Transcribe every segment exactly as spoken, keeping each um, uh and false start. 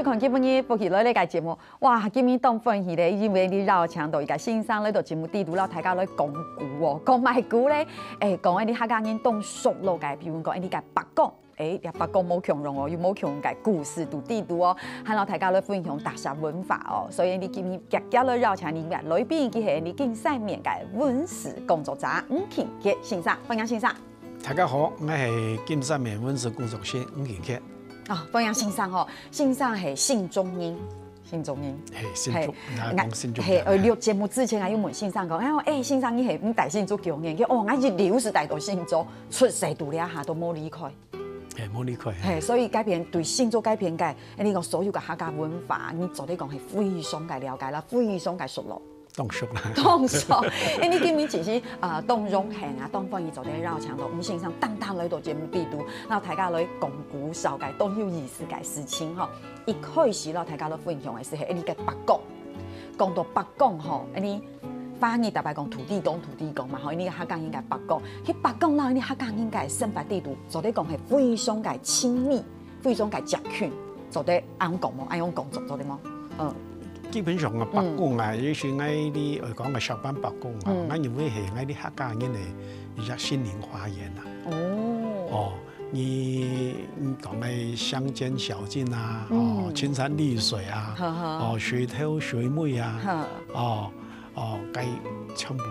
看今晡日福氣來了个節目，哇，今晡日當歡喜咧，因為你邀請到一個先生來到節目底肚，摎大家來講古哦，講麼个古咧？誒，講𠊎俚客家人當熟絡个，比如講𠊎俚个伯公，誒，這伯公無共樣哦，有無共樣个故事在底肚哦，還摎大家來分享特色文化哦。所以𠊎俚今晡日遽遽來邀請𠊎俚个來賓，佢係𠊎俚金山面个文史工作者吳勤傑先生，歡迎先生。 大家好，𠊎係金山面文史工作室吳勤傑。啊，歡迎先生哦，先生係新竹人，新竹人。係，新竹，嘿，𠊎講新竹人。嘿，呃，錄節目之前啊，有問先生講，哎喲，哎，先生你係毋戴新竹腔个？佢哦，𠊎一流係戴到新竹，出世到這下都無離開。係，無離開。嘿，所以這片對新竹這片个，哎，你講所有个客家文化，你做得講係非常个了解啦，非常个熟絡。 當熟啦。當熟。哎，你今晡日其實，呃，當榮幸啊，當歡喜做得邀請到吳先生單單來到節目底肚，摎大家來講古紹介當有意思个事情吼。一開始摎大家來分享个係，哎，你个伯公。講到伯公吼，哎，你華語逐擺講土地公，土地公嘛，吼，你个客家人个伯公，佢伯公摎你客家人个生活底肚，做得講係非常个親密。 非常个接近，做得恁樣講無？恁樣講做，做得無？嗯。基本上啊，嗯。伯公啊，也是𠊎俚愛講个石板伯公啊，嗯。𠊎認為係𠊎俚客家人个一隻心靈花園啊。哦。哦，你，你講个鄉間小徑啊，哦，嗯。青山綠水啊，呵呵。哦，水頭水尾啊，呵。哦，哦，該全部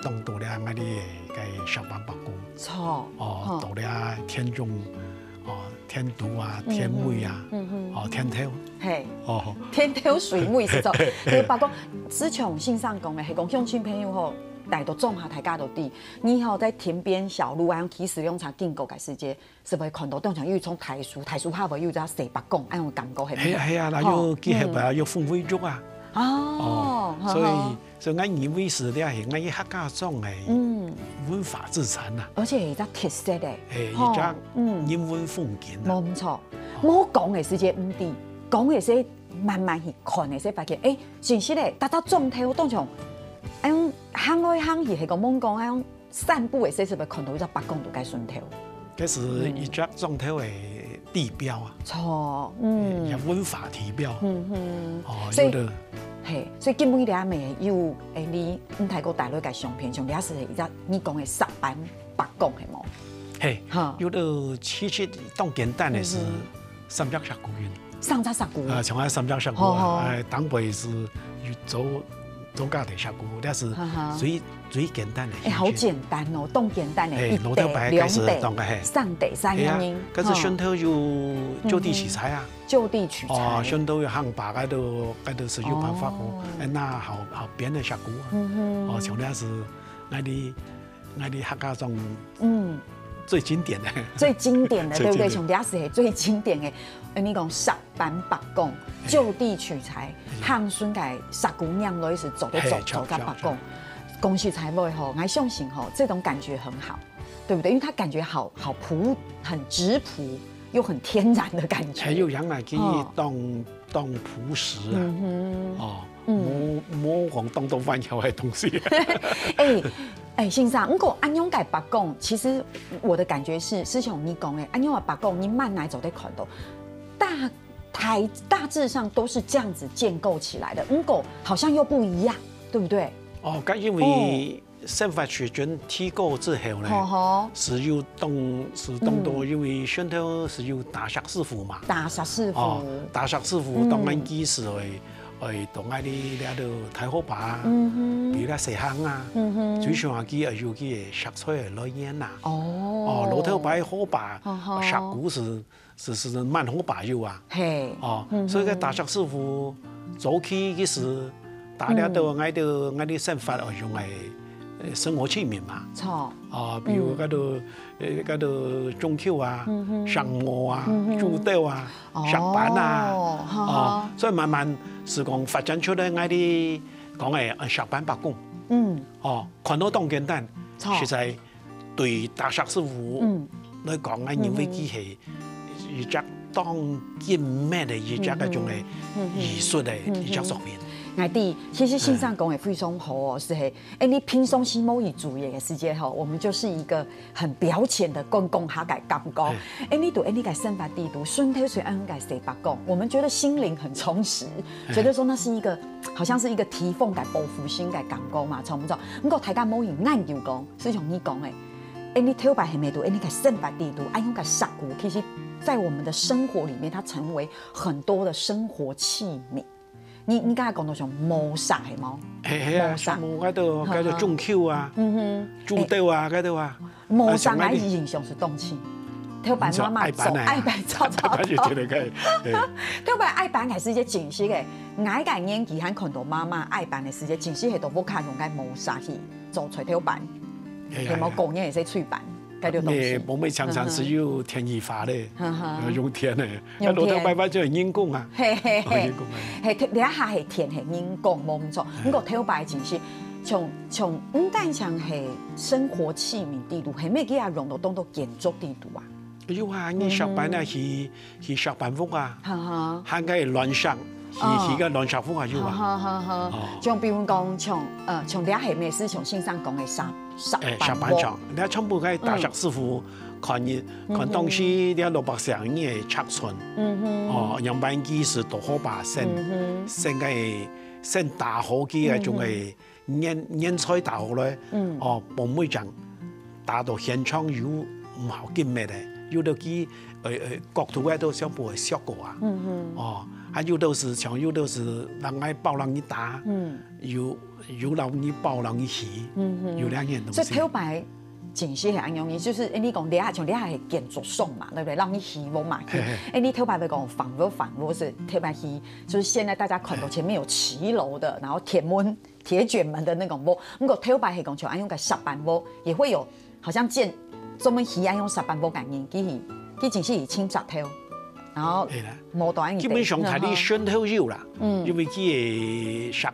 當多了𠊎俚个石板伯公。著，哦，吼。到了田中，哦，田肚啊，嗯，田尾啊，嗯，嗯。哦，田頭。嘿。哦。田頭水尾係著。所以伯公，就像先生講个，係講鄉親朋友吼，戴到莊下大家都知。你吼在田邊小路啊，騎十輪車經過个時節， 係會看到，當像有一叢大樹，大樹下會有一隻細伯公，恁樣感覺係無？係啊，係啊，那吼，又結合啊，嗯。又鳳飛竹啊。哦，哦，所以，好，好。所以𠊎認為係這係𠊎俚客家庄个，嗯。文化資產啊。而且係一隻特色个，係，吼，一隻，嗯。人文風景啊。無毋著，無講个時節毋知，講个時節慢慢去看个時節發現，誒，真實个，搭搭莊頭當像，哎喲，行來行去，係講罔講，哎喲， 散步个時節會看到一隻伯公在該脣頭。該係一隻莊頭个地標啊。著，嗯。也文化地標。嗯哼。哦，所以，有的。嘿，所以今晡日這下有，誒，你吳大哥帶來个相片，像這係一隻你講个石板伯公，係無？嘿，哈。有的其實當簡單个係，嗯哼。 三隻石牯仔。三隻石牯。啊，像𠊎三隻石牯啊，好，好。哎，頂背係有做，做家庭石牯，這係哈哈。最，最簡單个形式。哎，好簡單哦，當簡單个，哎，一塊、老頭擺个係兩塊、當个，嘿。三塊、三樣人。哎呀，可是脣頭有就地取材啊。嗯哼。就地取材。哦，脣頭有行壩，該都，該都係有辦法哦。哦。哎，那好，好編个石牯啊。嗯哼。哦，像這係，𠊎俚 𠊎俚客家庄，嗯。最經典个。最經典个，對不對？最經典。像這係最經典个，呃，你講石板伯公，嘿。就地取材，嘿。行脣个石牯拈來係做得做，嘿，做隻伯公。著，著。講實在話吼，𠊎相信吼，這種感覺很好，對不對？因為它感覺好，好樸，很質樸，又很天然的感覺。還有人啊，佢哦。當，當樸實啊。嗯哼。哦。 嗯。無，無講當多彎腰个東西。哎，哎，先生，毋過恁樣个伯公，其實我的感覺是，師兄你講个，恁樣个伯公，你慢慢做得看到，大，大，大致上都是這樣子建構起來的，毋過好像又不一樣，對不對？哦，該因為哦。 生活水準提高之後呢，吼吼。係有當，係當多，嗯。因為脣頭係有打石師傅嘛。打石師傅。哦，打石師傅，嗯。當然佢係會，會同𠊎俚這兜大河壩啊，嗯哼。比如講細坑啊，嗯哼。最重要佢愛有佢个食材个來源啊。哦。哦，老頭擺河壩，吼吼。石牯係 係，係滿河壩有啊。嘿。哦，嗯哼。所以該打石師傅早期其實打了到𠊎兜，𠊎兜生活愛用个，呃，生活器皿嘛。著。哦，比如嗯。該兜，呃，該兜中球啊，嗯哼。石磨啊，嗯哼。煮豆啊，哦。石板啊，哈哈。哦，所以慢慢係講發展出來𠊎兜講个，呃，石板伯公。嗯。哦，看到當簡單，著。實在 對打石師傅嗯。來講，𠊎認為佢係一隻當精美个一隻該種个嗯哼。嗯哼。藝術个一隻作品。嗯哼。𠊎知，其實先生講个非常好哦，是嘿，哎，你平常時無去注意个時節吼，我們就是一個很表淺的觀光客个感覺。哎，你對你个生活裡肚，順頭隨恁个細伯講，我們覺得心靈很充實，覺得說那是一個，好像是一個提供个報復性个感覺嘛，差不多。毋過大家無去研究講，就像你講个，哎，你頭擺係無對，哎，你个生活裡肚，哎，用个石牯，其實在我們的生活裡面，它成為很多的生活器皿。 你你剛才講到像磨石係無？係係啊，磨石像磨該度該度種樹啊，嗯哼，種豆啊該度啊，磨石𠊎个印象係當深。頭擺媽媽做，愛辦操操。就覺得該，頭擺愛辦个時節真實个，𠊎个年紀還看到媽媽愛辦个時節，真實係到屋下用該磨石去做菜頭擺，係無過年个時節炊粄，該就東西。無乜常常係有田藝花咧，用田个。 用田。老頭擺擺就係人工啊。嘿嘿嘿，人工啊。嘿，這下係田係人工，無毋著。毋過頭擺真實，像像毋單淨係生活器皿裡肚，係毋係佢也用到當多建築裡肚啊？有啊，你石板啊，起起石板屋啊，哈哈。還个亂石，起起个亂石屋啊有啊。哈哈哈。像比如講，像呃，像這下係毋係像先生講个石石誒，石板屋。板上，你全部个打石師傅看你看當時你蘿蔔石你个尺寸，哦，樣板機是多好把線，線个線打好佢个種个原原材打好來，哦，放每張打到現場有毋好緊密个，有到佢呃呃角度个都全部會削過啊，哦，還有都是像有都是人愛包人去打，有有人去包人去起，有兩樣東西。所以頭擺 真實係恁樣，你就是，哎，你講這下像這下係建築上嘛，對不對？讓你起屋嘛，起，哎，你頭擺會講房屋，房屋是頭擺起，就是現在大家看到前面有騎樓的，然後鐵門、鐵捲門的那種屋，毋過頭擺係講像恁樣个石板屋，也會有好像建專門起恁樣石板屋个人，佢係佢真實係清石頭，然後係啦。無多恁樣。基本上係你選頭有啦，因為佢个石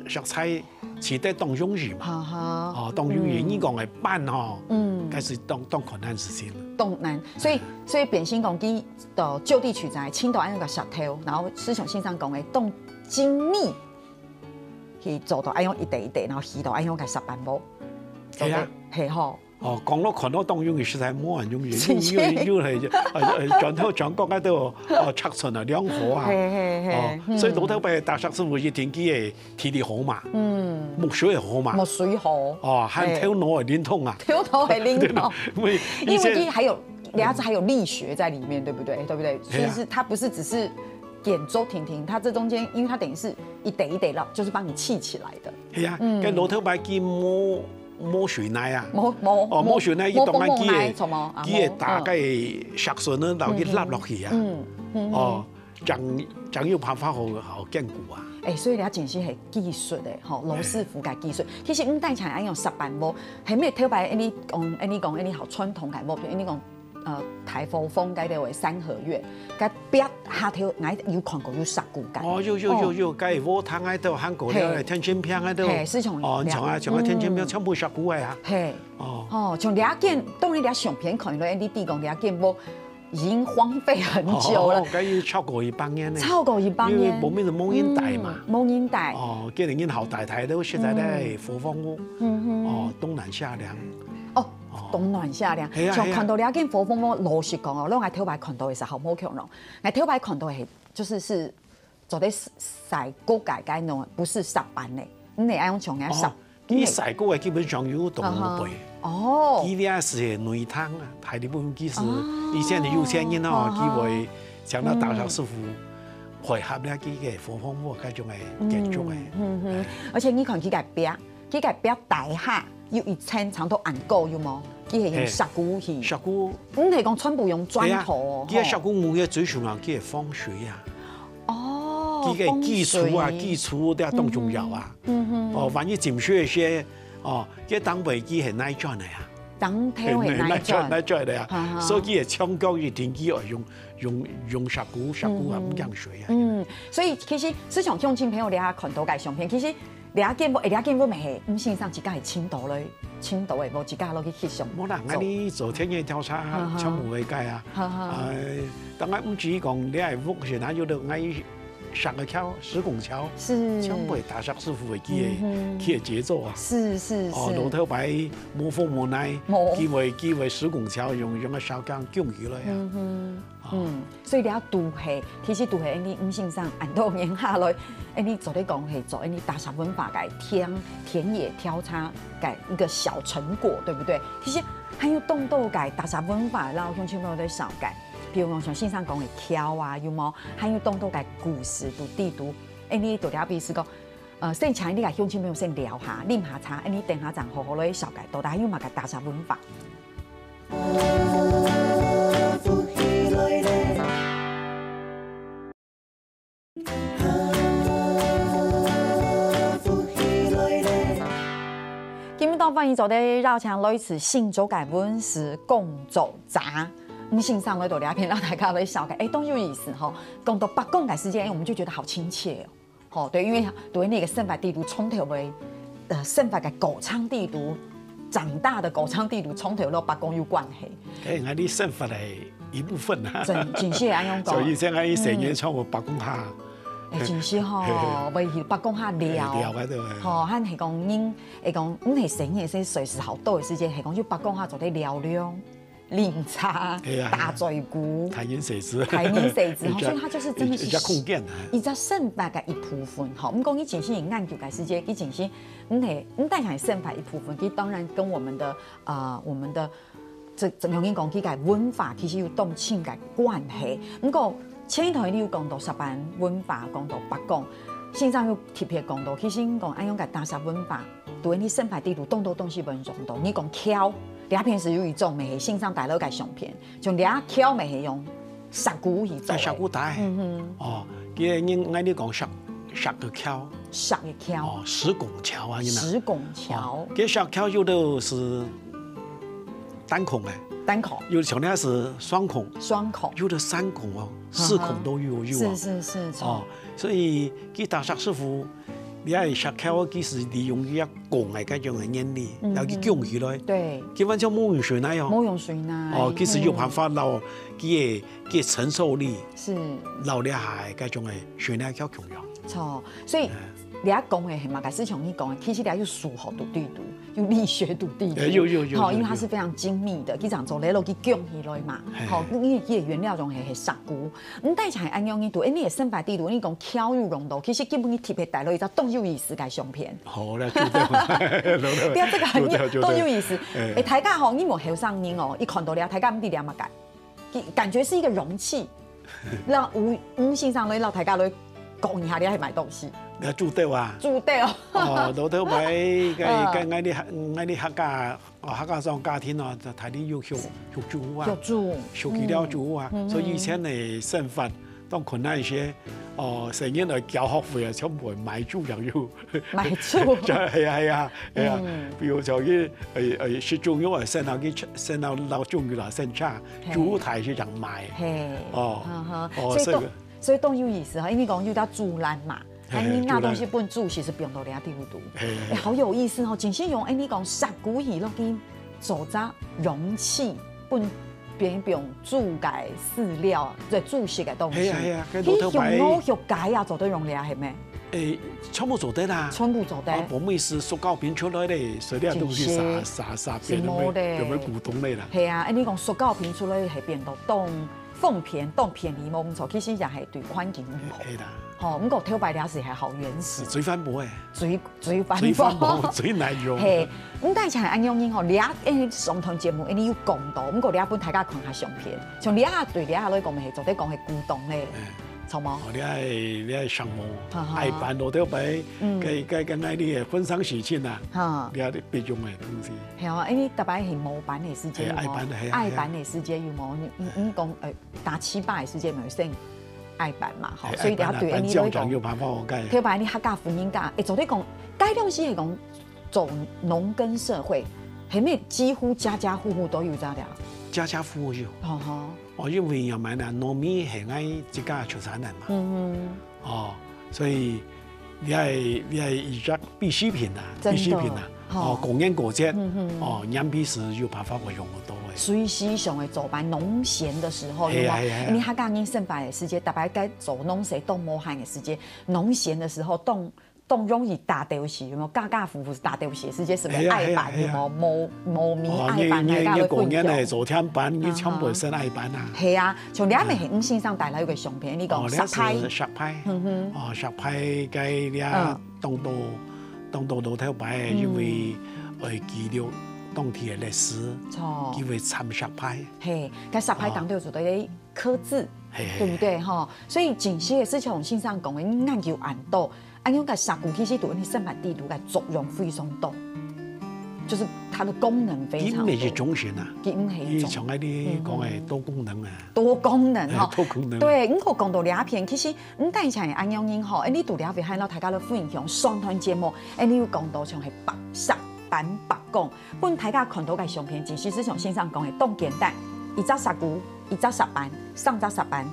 石材起得當容易嘛。哈哈，哦，當容易，你講个板吼，嗯，該係當當困難事情。當難。所以所以變成講，佢到就地取材，清到恁樣个石頭，然後思想先生講个當精密，去做到恁樣一垤一垤，然後起到恁樣个石板屋，做得係啊係吼。哦，講到看到當容易，實在無恁容易，又又又係呃呃轉頭轉角該度哦尺寸啊，量好啊，係係係哦，所以老頭擺打石師傅一定佢个體力好嘛，嗯，木水也好嘛，木水好，哦，還頭腦會靈通啊，頭腦會靈通，因為因為佢還有，人家還有力學在裡面，對不對？對不對？所以是它不是只是建築亭亭，它這中間，因為它等於是一垤一垤了，就是幫你砌起來的。係啊，該老頭擺佢無無水泥啊，無無哦，無水泥佢當然佢个什麼？佢个打个石筍呢，然後佢立落去啊，嗯嗯，哦，正正有辦法好好堅固啊。哎，所以了解是係技術个吼，羅師傅个技術。其實毋單淨係用石板屋，係毋係頭擺恁樣講，恁樣講，恁樣好傳統个屋，恁樣講。 呃，大和風該條个三合院，該壁下頭，𠊎有看過有石牯个。哦，有有有有，該禾埕該度，還過了天津坪該度，嘿，是從哦，從啊從啊天津坪全部石牯个啊。嘿，哦，哦，從這間，當然這相片看落，你知講這間屋已經荒廢很久了，哦，該有超過一百年呢，超過一百年，因為無名無人戴嘛，無人戴。哦，今年人好戴戴都現在在火房屋，嗯哼，哦，東南下涼。 哦，冬暖夏涼。係啊係啊像看到這間火風屋，老實講哦，摎𠊎頭擺看到个時候無共樣。𠊎頭擺看到个係，就是是做得曬穀个該種，不是石板个，你愛用像个石哦，佢曬穀个基本上有動物背。哦，佢這係內湯啊，大部分佢係以前个有錢人哦，佢會請到打石師傅配合了佢个火風屋該種个建築个。嗯哼，而且你看佢个壁，佢个壁底下有一層長到恁高，有無？佢係用石牯去，石牯，毋係講全部用磚頭哦。佢个石牯木个最重要，佢个防水啊。哦，佢个基礎啊，防水基礎這當重要啊。嗯哼，哦，萬一浸水个時，哦，佢頂背佢係耐轉个啊。頂頭係耐轉，耐轉个啊，哈哈所以佢个牆角一定佢愛用用用石牯，石牯啊，毋驚水啊。嗯，所以其實市場鄉親朋友，你也看到个相片，其實你也見過，你也見過無？係，吳先生自家係青島个，青島个，無自家落去翕相。無啦，𠊎呢做田野調查，全部會改啊。哈哈哎，當然毋止講你愛屋係哪有的，𠊎 石个橋，石拱橋，是。全部係大石師傅个佢个，嗯哼。佢个傑作啊。是，是，哦，是。老頭擺無風無泥，無。佢會，佢會石拱橋用，用个石gang供起來啊。嗯哼。哦。嗯，所以這都係，其實都係恁呢吳先生恁多年下來，恁呢做得講係做恁呢大石文化个田，田野調查个一個小成果，對不對？其實還有當多个大石文化，然後鄉親朋友在紹介。 比如講像先生講个橋啊，有無？還有當多个故事，都底肚。恁呢，到底意思講，呃，先請你个鄉親朋友先尞下，啉下茶，恁呢等下正好好來紹介，到底還有麼个大石文化？今晡日當歡迎做得邀請來自新竹个文史工作者，吳先生來到這片，摎大家來紹介。哎，當有意思吼，講到伯公个時間，哎，我們就覺得好親切哦。吼，對，因為對那個生活底肚從頭來，呃，生活个過程底肚，長大的過程底肚，從頭摎伯公有關係。哎，𠊎俚生活个一部分啊。真，真係恁樣講。所以像𠊎俚細人常去伯公下。哎，真係吼，嘿嘿。會去伯公下尞。哎，尞个，對。吼，還係講人，會講，毋係細人，係歲數較大个時間，係講去伯公下做得尞尞，啉茶，哎呀，打嘴鼓，談人生事。談人生事，吼，一隻，所以他就是真的是一隻空間啊。一隻生活个一部分，吼。毋過佢真係研究个時間，佢真係，毋係，毋單淨係生活一部分，佢當然跟我們的，呃，我們的 這，這樣講，佢个文化其實有當深个關係。毋過，前一段你有講到石板文化，講到伯公，先生有特別講到，其實你講恁樣个大石文化，對你生活底肚當多東西會用到。你講橋，這片係有一種乜係先生帶來个相片，像這橋乜係用石牯去做个。哎，石牯帶。嗯哼。哦，佢个人，𠊎俚講石，石个橋。石个橋。哦，石拱橋啊，你嘛。石拱橋。哦，佢石橋有个係 單孔个。單孔。有像該係雙孔，雙孔。有个三孔哦，四孔都有，有啊。是，是，是，哦，所以佢大石師傅，你愛石橋，佢係利用佢个拱个該種个原理，嗯哼。然後佢供起來。對。佢完全無用水泥哦。無用水泥。哦，佢係有辦法摎佢个，佢个承受力，是。摎這下个該種个水泥橋共樣。著，所以，哎。這講个係嘛，該係像你講个，其實這有數學个底肚。 有力學个底肚。哎，有，有，有，吼，有，因為它是非常精密的，佢正做得落去供起來嘛。嘿。吼，因為佢个原料總係，係石牯。毋單淨係恁樣，你都，哎，你个生活底肚，你講橋有用到，其實根本你特別帶落一張當有意思个相片。好，來，注定。對啊，這個很有，注定，注定。當有意思。哎。哎，大家吼，你無後生人哦，一看到這，大家毋知這麼个。 感，感覺是一個容器。讓吳，吳先生來，讓大家來講一下，你愛買東西。你愛煮豆啊？煮豆。哦，老頭擺，該，嗯。該𠊎俚客，𠊎俚客家，哦，客家庄家庭哦，就大體有畜，畜豬啊。畜豬。畜雞寮豬啊，嗯。所以以前个生活當困難一些，哦，細人來繳學費啊，全部買豬也有。 買豬。係啊，係啊，係啊。嗯。比如像佢，呃，呃，食中藥啊，先拿去，先拿老中藥啦，先吃，嘿。豬胎係這樣賣。嘿。哦。哈哈。哦，所以當，這個。所以當有意思哈，因為講有兜豬欄嘛，嘿，哎，你拿東西分豬，豬欄。其實放到這地方肚。嘿。哎，好有意思哦，真係用，哎，你講石牯去落去做隻容器，分 變，變豬个飼料，即係豬食个東西。係啊，係啊，該老頭擺。去畜鵝畜雞啊，做得用這係咩？誒，全部做得啦。全部做得。啊，無乜係塑膠瓶出來咧，塑料東西撒，真係。撒，撒，變做無咧。變做古董咧啦。係啊，恁呢講塑膠瓶出來係變到當方便，當便宜，無毋著，其實也係對環境毋好。係啦。吼，毋過頭擺這係還好原始。最環保誒。最 最環保。最環保，最耐用。嘿，毋單淨係恁樣吼，這，誒，上段節目，誒，你有講到，毋過這分大家看下相片，像這對這來講，係做得講係古董咧，嗯。著無？哦，這係，這係相貌，哈哈。愛辦老頭擺，嗯。該，該，該，該你个婚喪喜慶啊，哈。這必用个東西。係哦，因為特別係模辦个時節有無？嘿，愛辦个，嘿啊，愛辦个時節有無？你，你，你講，呃，打七八个時節有無先愛辦嘛，吼，嘿，所以這對恁呢來講，愛辦啊，辦照常有辦法，OK。特別你客家婦人家，誒，做得講，該東西係講 走農耕社會，係毋係幾乎家家戶戶都有這條？家家戶戶有。哦吼。哦，因為也買呢，糯米係𠊎自家出產个嘛。嗯哼。哦，所以你愛，你愛一隻必需品啊，真的。必需品啊。哦，過年過節，哦，年尾時有辦法會用得到个。隨時上个做伴，農閒个時候，有無？係啊，係啊。因為客家人生活个時節，逐擺該做農事當無閒个時節，農閒个時候當當容易打鬥敘，有無？家家戶戶打鬥敘个時節，係無？愛辦，係啊，係啊。有無？無無米愛辦，哦，你你你過年个做添班，你全部先愛辦啊。係啊，像你阿妹係吳先生帶來一个相片，你講哦，石牌，石牌，嗯哼，哦，石牌該這當多當多老頭擺，因為愛記錄當地个歷史，錯，佢會插石牌。係，該石牌當中有做到一个刻字，係，係，對不對？吼，所以真實个係像先生講个，研究恁多，恁樣个石鼓其實對你生活地圖个作用非常多，就是它的功能非常多。佢毋係一種型啊，佢毋係一種。佢像你講个多功能啊。多功能吼。多功能。對，毋過講到這片，其實毋單淨係恁樣人吼，誒，你除了會喊到大家來分享上段節目，誒，你有講到像係白石板白講，分大家看到个相片，其實係像先生講个，當簡單，一隻石鼓，一隻石板，三隻石板，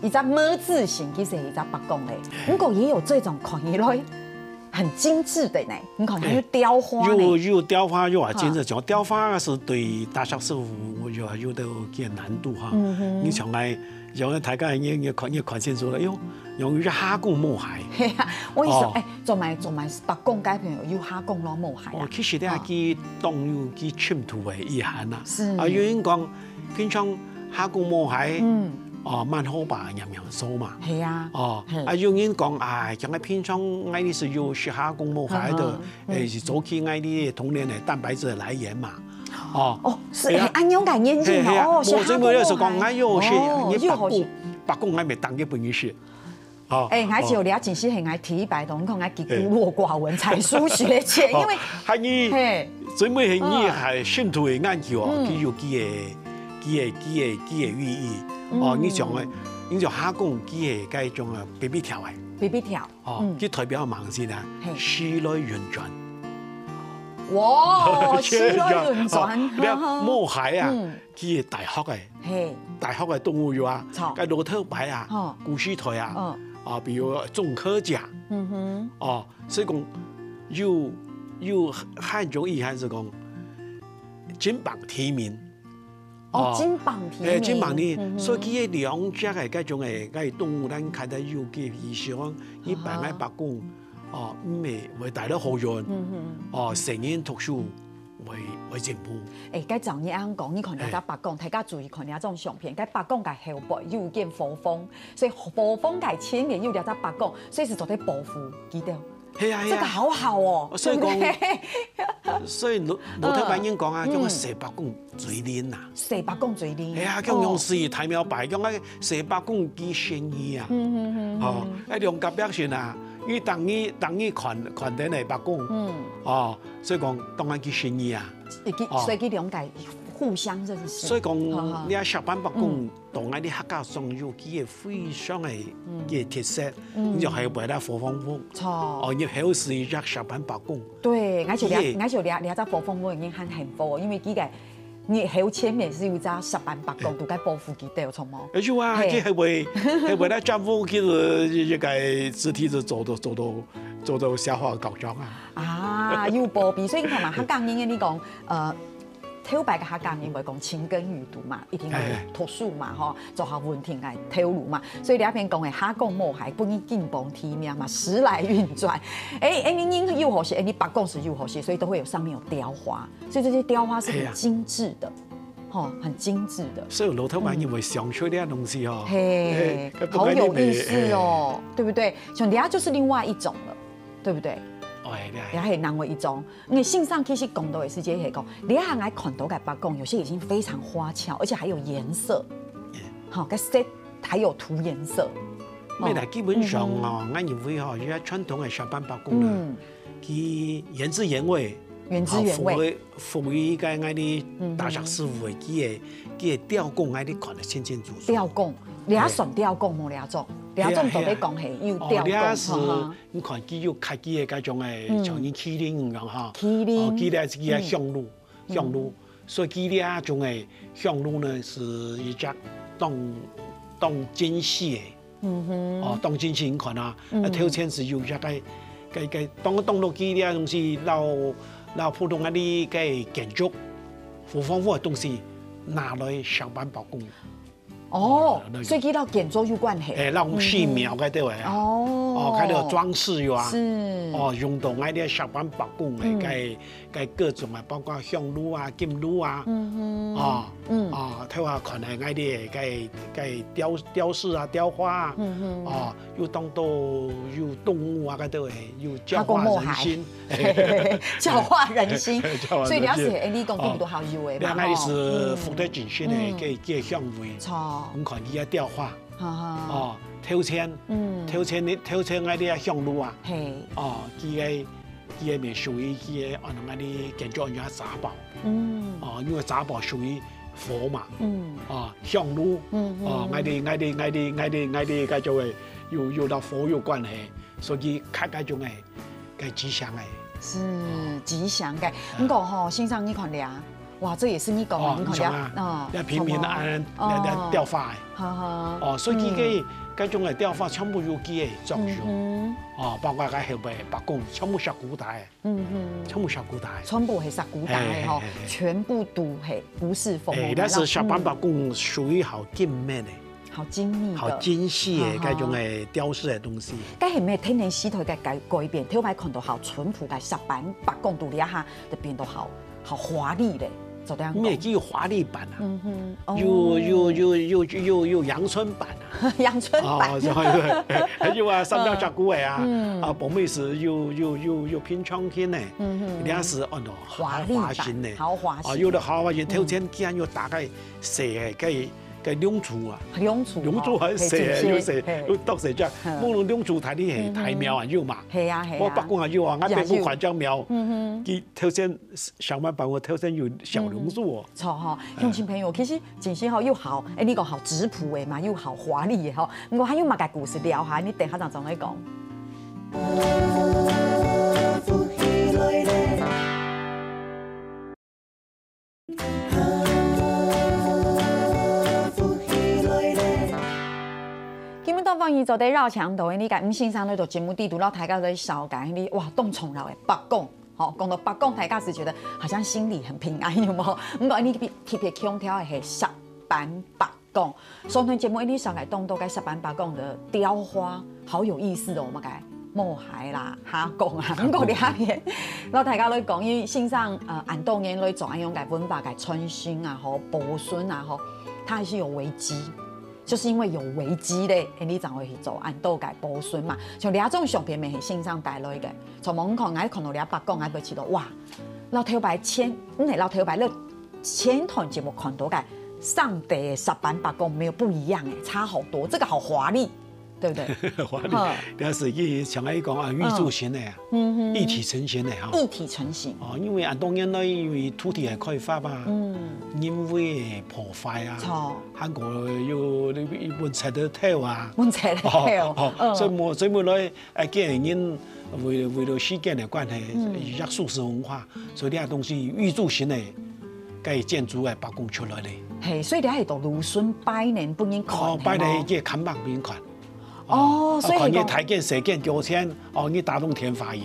一隻麼字形，其實係一隻白講个。毋過也有這種看起來很精緻的呢，你看，還有雕花呢。有有雕花，有啊，哈，精緻，像雕花係對大石師傅有有到个難度哈。嗯哼。你像來，像大家你你看你看清楚了，哎喲，用一隻蝦公毛蟹。係啊，我意思，哦，誒，做麼做麼白講該片有蝦公摎毛蟹啊？哦，其實咧，哦，佢當有佢深度个意涵啊。是。啊，有人講，平常蝦公毛蟹，嗯，哦，蠻好吧，樣樣做嘛。係啊。哦，係。啊，有人講，哎，像个平常𠊎等係有食蝦公毛蟹个，嗯哼，嗯。誒，係早期𠊎等个童年个蛋白質个來源嘛。哦。哦，係，係啊。係恁樣个原因哦，係，係啊。哦，係蝦公毛蟹。無，所以𠊎就講，哎喲，係，哦，你白講，又好食。白講，𠊎乜當个分你食。 哦，誒，𠊎就了解，係𠊎第一擺同你講，𠊎極孤陋寡聞，才疏學淺，因為，哦，還你，嘿，最尾係你還深度个研究哦，嗯，佢有佢个，佢个，佢个，佢个意義。哦，嗯，你像个，你像蝦公，佢个該種啊，嗶嗶跳个，嗶嗶跳，哦，嗯，佢代表麼个呢？嘿，時來運轉。哇，時來運轉，哦，你看，哈哈，毛蟹啊，嗯，佢个大學个， 嘿，大學个動物有啊，著，該老頭擺啊，吼，古時代啊，嗯，啊，比如鍾克家，嗯哼，哦，所以講有有還一種意涵係講，金榜題名，哦，哦，金榜題名，誒，金榜題名，嗯哼，所以佢个兩隻个該種个該動物，咱看到有个意思講，一般个白講，哦，毋係會帶來好運，嗯哼，哦，成人讀書 會會進步。誒，該照你恁樣講，你看這隻白講，大家注意看這種相片，該白講个後背有一件火風，所以火風个前面有這隻白講，所以係做得保護佢兜。係啊，係啊。這個好好哦，所以講，對不對？所以老老頭擺人講啊，嗯，叫做踅白講最靈啊。踅白講最靈。係啊，叫用四大廟拜，哦，用該踅白講佢神意啊。嗯嗯嗯嗯。哦，誒，兩隔壁先啊，佢等於等於看看等个白講。嗯。哦， 所以講，當然佢神意啊。哦，所以佢兩個互相認識。所以講，你看石板伯公，嗯，當然你客家上有佢个非常个，嗯，个特色，嗯，你就還有別个火風風。著。哦，你還有係一隻石板伯公。對，𠊎就了，佢个，𠊎就了，了解火風風已經很幸福，因為佢个，你還有前面係有隻石板伯公，都在保護佢，對，有錯無？有啊，嘿，佢還會，還會來照顧佢个一個肢體，就做到做到做到消化搞僵啊。 啊，有保庇，所以你看嘛，客家人你講，呃，頭擺个客家人會講勤耕雨讀嘛，一定愛讀書嘛，吼，做好穩定个頭路嘛。所以這片講个客講無害，分你金榜題名嘛，時來運轉。誒，誒，你人又好些，誒，你伯公係又好些，所以都會有上面有雕花，所以這些雕花是很精緻的，吼，很精緻的。所以老頭擺你會想出這東西哦，嘿，誒，好有意思哦，對不對？像這就是另外一種了。 對不對？哦，係，係。也係另外一種。因為先生其實講到个時節係講，這下𠊎看到个伯公，有些已經非常花俏，而且還有顏色，好，該色還有塗顏色。沒啦，基本上哦，𠊎認為吼，這傳統个石板伯公呢，佢原汁原味，原汁原味，服務服務於該𠊎等打石師傅个佢个佢个雕工，𠊎等看得清清楚楚。雕工，這算雕工無？這種，這種到底講係有雕工，哦，這係 你看，佢有刻佢个該種个，像人麒麟一樣哈。麒麟。哦，佢个這个香爐，香爐。所以佢這種个香爐呢，係一隻當當精細个。嗯哼。哦，當精細，你看啊，啊頭前係有一個，个个當當多佢這東西，摎摎普通个你个建築、胡風屋个東西拿來石板伯公。哦，所以佢摎建築有關係。誒，摎寺廟个對無？哦，哦，佢个裝飾有啊。是。哦，用到𠊎這石板伯公个个个各種啊，包括香爐啊、金爐啊，嗯哼，哦，嗯，哦，頭下看个𠊎這个个雕雕飾啊、雕花啊，嗯哼，哦，又當多有動物啊，該都會有教化人心。教化人心。教化人心。所以你要是，誒，你講都都好有誒嘛，哦，你看你是福德精神个个个香味，著，你看佢个雕花，哈哈，哦，頭前，嗯，頭前个頭前个這香爐啊，嘿，哦，佢个佢个面屬於佢个，哦，𠊎个建築人家沙包。嗯，哦，因為雜寶屬於火嘛，嗯，哦，香爐，嗯，哦，𠊎个𠊎个𠊎个𠊎个𠊎个該種个有有摎火有關係，所以較該種个个吉祥个。是吉祥个。毋過吼，先生你看這，哇，這也是你講个，哦，你看這，你看啊，哦，這平平安安，這這雕花个。哈哈，哦，所以佢个該種个雕花全部有佢个作用，嗯，哦，包括該後背伯公全部係古代个。 嗯哼，全部石鼓大个。全部係石鼓大个吼，嘿嘿嘿，全部都係，毋係風。誒，但是石板伯公屬於好精密个，好精密个，好精細个該種个雕飾个東西。該係毋係天然時代个改改變？頭擺看到好淳樸个石板伯公，到這下就變到好好華麗咧，做得恁講。你也有華麗版啊，嗯哼，哦，有有有有有有陽春版啊。 陽春版。哦，對對，還有啊，三條石鼓个啊，嗯，啊，後尾係有有有有平常心个，嗯哼，這係安到豪華型个，豪華型，哦，有个豪華型，頭前竟然有打開細个个个龍柱啊，龍柱，龍柱還細个，有細，有大細隻，毋過龍柱大个係大廟啊有嘛，係啊係啊，我伯公也有啊，𠊎伯公還將廟，嗯哼，佢頭前上半班我頭前有小龍柱哦，著吼，鄉親朋友，其實 真係吼，又好，誒，你講好質樸个嘛，又好華麗个吼。毋過還有麼个故事尞下，你等下正再講。今晡日當歡迎做得邀請到个，你个吳先生來到節目裡肚，摎大家來紹介你，哇，當重要个伯公。 吼，講到伯公，大家係覺得好像心裡很平安，有無？毋過你特別強調个係石板伯公。上段節目你紹介當多个石板伯公个雕花，好有意思哦，麼个毛蟹啦、蝦公啊，毋過你下面，摎大家來講，因為先生呃恁多年來做恁樣个文化个傳承啊，吼，保存啊，吼，它還是有危機。 就是因為有危機咧，誒，你正會去做恁多个保存嘛。像這種相片，乜係先生帶來个。從門口𠊎看到這伯公，𠊎就覺得哇，摎頭擺前，毋係摎頭擺，摎前段節目看到个上帝个石板伯公沒有不一樣誒，差好多，這個好華麗，對不對？華麗，這係佢像𠊎講啊，玉鑄型个啊，嗯哼，一體成型个哈。一體成型。哦，因為恁多年來，因為土地个開發啊，嗯，人為个破壞啊，著。 還過有一本冊个頭啊，本冊个頭，哦，哦，嗯，所以無，所以無來，誒，見人為，為了時間个關係，嗯，也收拾文化，所以這東西玉鑄型个，該建築个伯公出來咧。嘿，所以這係到魯迅拜年分人看哦，拜年个看板分人看。哦，所以講，看你大件、細件、幾多錢，哦，你打動天花意。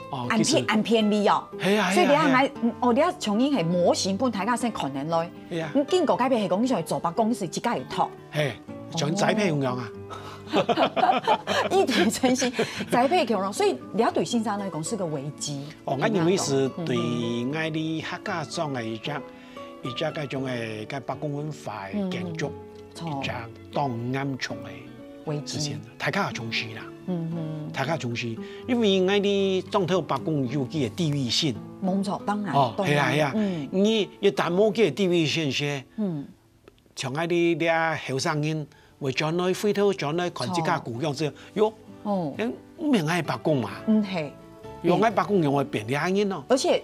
哦，恁便，其實恁便利哦。係啊，所以你看，係啊，係啊。哦，你看像你係模型分大家先看等來。係啊。你經過該片係講，你想做伯公司自家去托。係，像栽培共樣啊。一體成型，栽培共樣。所以這對先生來講係個危機。哦，𠊎認為係對𠊎俚客家庄个一隻，一隻該種个，該伯公文化个建築，嗯，一隻當嚴重个 危機。事情，大家重視啦。嗯哼。大家重視，因為𠊎俚庄頭伯公有佢个地域性。無錯，當然，哦，當然，係啊，係啊。嗯。你一旦無佢个地域性時，嗯。像𠊎俚這後生人，會轉來回頭轉來看自家故鄉，就，喲，哦。誒，毋係𠊎伯公嘛。嗯，係。喲，𠊎伯公仰會變這樣人哦。而且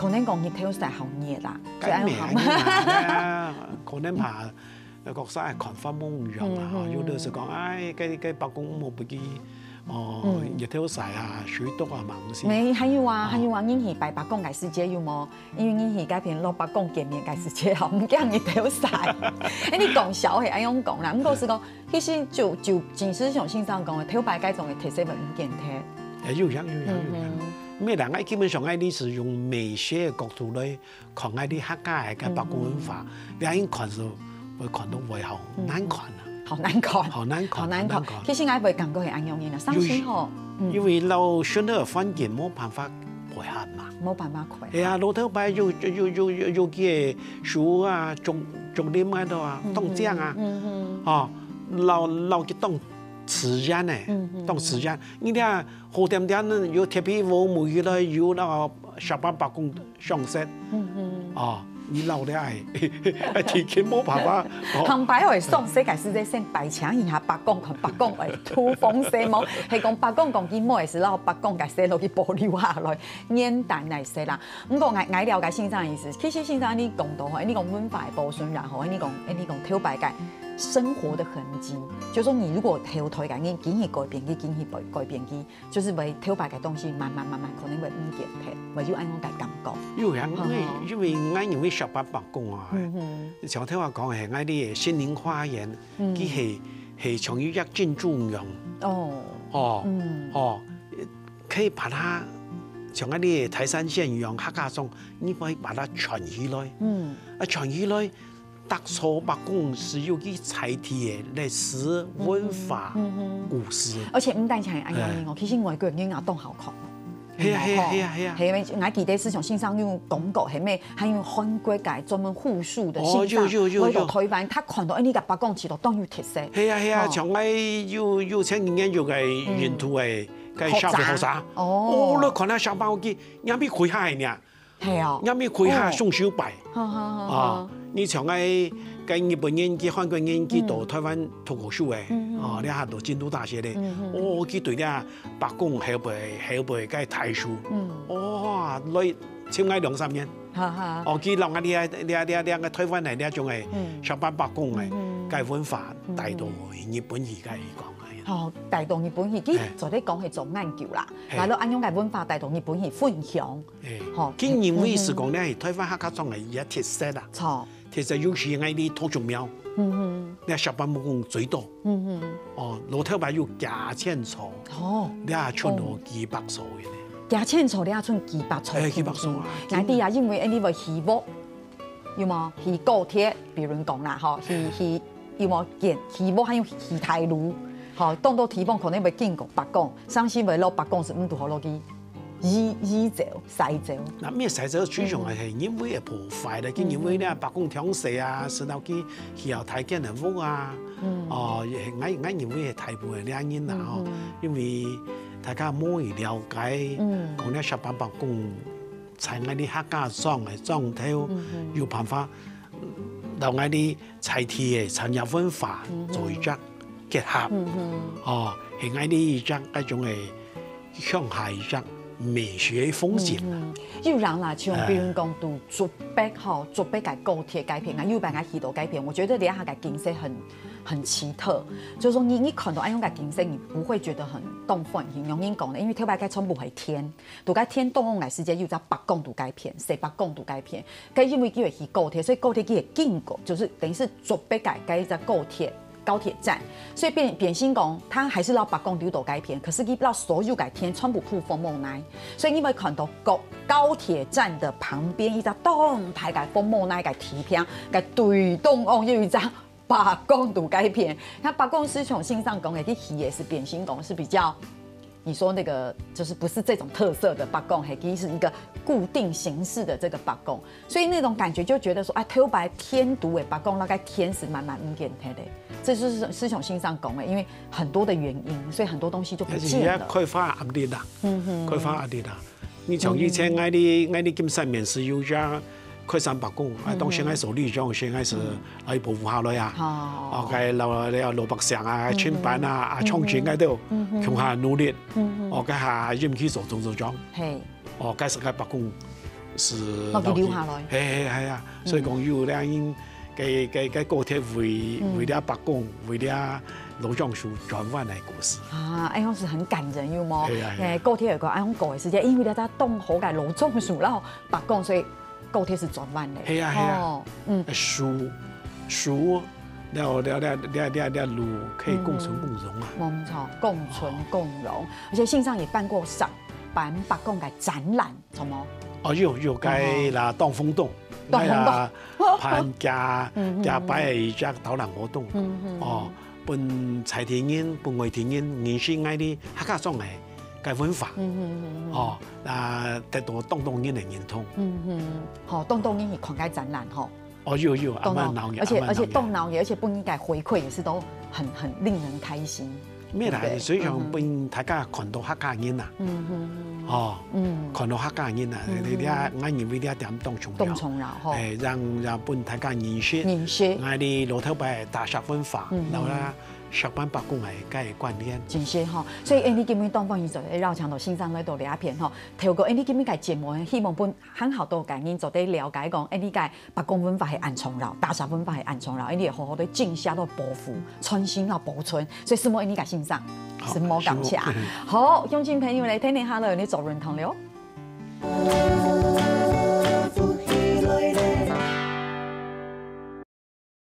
可能講日頭晒好熱啦，所以愛好。該無恁樣啊，可能怕，呃，國家愛看法無一樣啊，吼，有的是講，哎，該，該伯公毋好分佢，哦，日頭晒啊，水毒啊，嘛毋係。無，還有啊，還有啊，人去拜伯公个時節有無？因為人去該片摎伯公見面个時節吼，毋驚日頭晒。哎，你講笑係恁樣講啦，毋過是講，其實就，就真實像先生講个，頭擺該種个特色會毋見忒。哎，有影，有影，有影。無啦，𠊎基本上𠊎係用美學个角度來看𠊎客家个伯公文化，你愛看就會看到會好難看啊。好難看，好難看，好難看。好難看。其實𠊎會感覺係恁樣个啦，傷心吼。因為摎現代環境無辦法配合嘛。無辦法配合。哎呀，老頭擺有，有，有，有，有个樹啊，竹，竹林該度啊，當靚啊，哦，摎，摎佢當自然呢，當自然。你看好點點有鐵皮屋，無起來有該个小白伯公 常設。哦，你老了哎，天天無辦法。哦，坦白話，常設个時節先排請一下伯公，看伯公會吐風勢無？係講伯公講佢無个時，摎伯公个事落去保留下來，原單來說啦。毋過𠊎，𠊎了解先生个意思，其實先生你講到吼，你講文化个保存啦吼，你講，你講頭擺个生活的痕跡，就說你如果後代个，你緊去改變佢，緊去改，改變佢， 就係會頭擺个東西慢慢慢慢可能會毋見忒，會有恁樣个感覺。有影，因為，因為𠊎認為小白伯公啊，像頭下講个，𠊎个心靈花園，佢係，係像一隻珍珠樣。哦，哦，哦，可以把它像𠊎个泰山仙一樣，客家種，你可以把它串起來。嗯，啊，串起來， 逐座伯公係有佢在地个歷史、文化、故事。而且毋單淨係恁樣哦，其實外國人也當好看。係啊，係啊，係啊，係啊。係，𠊎記得係像先生有講過，係無？還有韓國个專門護樹个先生，哦，有，有，有，有。來到台灣，佢看到，哎，你个伯公其實當有特色。係啊，係啊，哦。像𠊎有，有前幾年有个印度个，个小學生，學生。哦。哦，你看那小朋友去，人比佢還呢。 係哦。人民開下雙手擺。好，好，好，啊，好。你像該，該日本人、佢韓國人，佢到臺灣讀過書个，嗯。哦，這下到京都大學个，嗯。哦，佢對這伯公後背，後背个大樹，嗯。哇，來尋𠊎兩三年。哈哈。哦，佢摎𠊎這，這，這，這个臺灣个這種个，嗯。石板伯公个，嗯。該文化帶到日本去，該講个。哦，帶到日本去，佢，嘿。做得講係做研究啦，嘿。然後恁樣个文化帶到日本去分享。 欸，吼，佢認為係講呢，嗯哼。臺灣客家庄个一個特色啦。著。特色有時𠊎俚桃竹苗，嗯哼。這石板伯公最多。嗯哼。哦，老頭擺有賈千草，哦。這賰到幾百草个呢。賈千草這賰幾百草，欸，幾百草啊。𠊎知啊，因為恁樣會起屋，有無？起高鐵，比如講啦，吼，起，起，有無？建起屋還有起大路，吼，當多地方可能會經過伯公，相信會落伯公係毋堵好落去。 移，移走、徙走。該咩徙走，最重要係因為會破壞了，嗯。因為呢，伯公強勢啊，使到佢需要大間个屋啊。嗯。哦，也，𠊎，𠊎認為係大部分个人啦，吼。嗯哼。因為大家無去了解，嗯。講這石板伯公在𠊎俚客家庄个庄頭，嗯哼。有辦法，摎𠊎俚在地个產業文化嗯哼。做一隻結合。嗯哼。哦，係𠊎俚一隻該種个 鄉下一隻美學風景啦。嗯，嗯。有人啦，像比如講，哎。在竹北吼，竹北个高鐵該片啊，有辦法去到該片，我覺得這下个景色很，很奇特。就是說你，你看到恁樣个景色，你不會覺得很動況，很容易講的，因為頭擺該全部係田，在該田當中个時間，有隻伯公在該片，細伯公在該片，該因為佢會起高鐵，所以高鐵佢會經過，就是等於是竹北个該一隻高鐵。 高鐵站。所以變，變成講，佢還係摎伯公留到該片，可是佢摎所有个田全部鋪紅毛泥。所以你會看到高，高鐵站的旁邊一隻當大个紅毛泥个地坪，个對中央有一隻伯公在該片。該伯公係像先生講个，佢起个係變成講係比較 你說那個就是不是這種特色的伯公，嘿，其實是一個固定形式的這個伯公，所以那種感覺就覺得說，哎，頭擺田肚的伯公，該田係慢慢毋見忒的。這就是，是像先生講的，因為很多的原因，所以很多東西就不見了。而且也開發壓力啦，嗯哼。開發壓力啦。你像以前嗯哼。𠊎俚，𠊎俚金山面係有隻 開山伯公，啊，嗯哼。當時𠊎做里長時，𠊎係嗯。來保護下來啊。哦。哦，該摎，摎老百姓啊，嗯哼。尋伴啊，啊，嗯哼。鄉親該兜，嗯哼。共下努力。嗯哼。哦，該下任期做總組長。嘿。哦，該時該伯公係哦，佢留下來。嘿，嘿，係啊，所以講嗯。有兩人，該，該，該高鐵為，嗯。為了伯公，為了老樟樹轉彎个故事。啊，哎喲，是很感人，有無？嘿啊，嘿啊。哎，高鐵有個恁樣過个時間，因為佢在當好个老樟樹，然後伯公，所以 高鐵係轉彎个。係啊，係啊。哦，嗯。樹，樹，了，了，了，了，了，了，路可以共存共榮啊。嗯，無錯，共存共榮。而且先生也辦過石板伯公个展覽，什麼？哦，有，有，該啦，當風洞，當風洞。該啦，辦家，嗯，嗯，家拜一隻導覽活動。嗯，嗯，哦，分在地人，分外地人認識𠊎俚客家庄个 个文化。嗯哼，嗯哼。哦，啊，得到當多人个認同。嗯哼，吼，當多人去看該展覽吼。哦，有，有，當鬧，還蠻鬧熱，而且，還蠻鬧熱。而且當鬧熱，而且分人个回饋也是都很，很令人開心。無啦，對不對？所以講分大家看到客家人啊。嗯哼，嗯哼。哦，嗯。看到客家人啊，嗯哼。你，你啊，𠊎認為這點當重要。當重要，吼。哎，讓，讓分大家認識，認識。𠊎俚老頭擺大石文化，嗯哼。然後呢， 石板伯公个个觀念。真係吼，所以𠊎俚今晡日當歡喜做得邀請到先生來到這片吼，透過𠊎俚今晡日个節目，希望分還較多个人做得了解講，𠊎俚个伯公文化係恁重要，大石文化係恁重要，𠊎俚好好个珍惜到保護、傳承到保存，所以承蒙𠊎俚个先生，好，承蒙感謝。承蒙。好，鄉親朋友來聽聽下了，你做認同了。